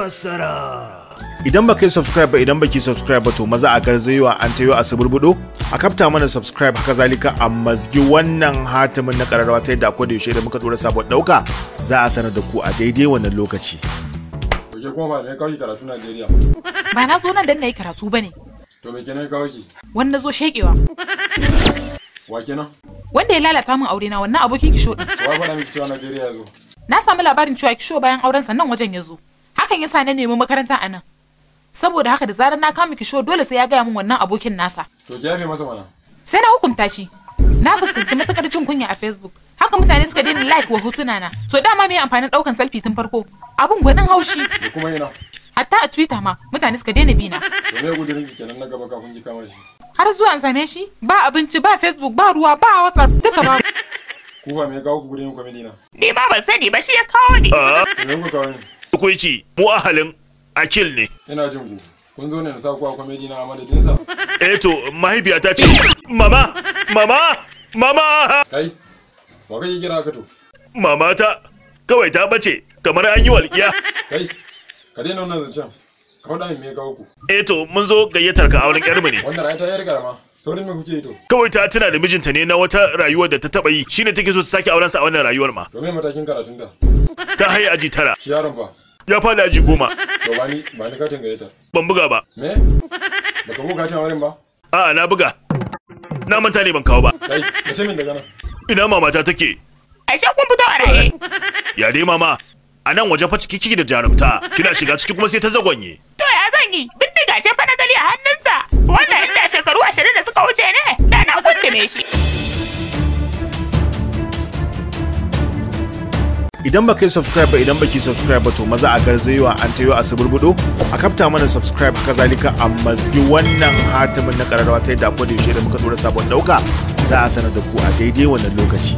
Fassara. Idan baka yi subscribe ba, idan baki subscribe ba, to maza a garzayewa an tayo a suburbudo a kafta mana subscribe, haka zalika a mazgi wannan hatimin na kararrawa ta yadda akwai da yaushe da muka dora sabon dauka za a sanar da ku a daidai wannan lokaci. Ke kuma ba me kawo ki karatu Najeriya? Ba na zo nan dan nayi karatu bane. To me kenan kawo ki? Wanda zo shekewa. Wa kenan? Wanda ya lalata min aure na, wannan abokin Kisho din. Wa faɗa miki cewa Najeriya ya zo? Na samu labarin cewa Kisho bayan auren sa nan wajen ya zo. Hakan yasa na nemi makaranta a nan. Saboda haka da zarar na kama Kisho dole sai ya gaya min wannan abokin nasa. To ki yafe masa mana. Sai na hukunta shi. Na fuskanci matukar jin kunya a Facebook. Haka mutane suka daina like wa hotuna na. To dama me amfanin daukan selfie tun farko? Abun gwanin haushi. Da kuma ina. Hatta a Twitter ma mutane suka daina bina. To me gudurin ki kenan na gaba kafin ki kama shi? Har zuwa in same shi ba abinci, ba Facebook, ba ruwa, ba WhatsApp, duka ba. Ku fa me kawo ku gurin comedy na? Ni ma ban sani ba, shi ya kawo ni. To me kuka kawo ni? Tukuici, mu ahalin Akil ne. Ina jin ku. Kun zo ne na sa ku a comedy na a madadin sa? Eh to mahaifiyata ce. Mama, mama, mama. Kai, wa kake kira haka to? Mamata kawai ta bace kamar an yi walƙiya. Kai, ka daina wannan zancen. Ka faɗa min me ya kawo ku. Eh to mun zo gayyatar ka auren yarmu ne. Wannan ai ta yar karama. Saurin me kuke yi to? Kawai ta tuna da mijinta ne na wata rayuwar da ta taba yi, shine take so ta sake auren sa a wannan rayuwar ma. To me matakin karatun ta? Ta haye aji 9. Shi yaron fa? Ya fada aji 10. To ba ni katin gayyata. Ban buga ba. Me? Baka buga katin auren ba? A'a na buga. Na manta ne ban kawo ba. Kai, ka ce min daga nan. Ina mamata take? Ashe kun fito a raye. Ya dai mama, a nan waje fa ciki kike da jarumta, kina shiga ciki kuma sai ta zagonye. To ya zan yi? Bindiga ce fa na gani a hannunsa. Wannan inda shekaru 20 da suka wuce ne, da na gundume shi. Idan baka yi subscribe ba, idan baki subscribe ba, to maza a garzayewa an tayo a suburbudo a kafta mana subscribe, haka zalika a mazgi wannan hatimin na kararrawa ta yadda akwai da yaushe da muka dora sabon dauka za a sanar da ku a daidai wannan lokaci.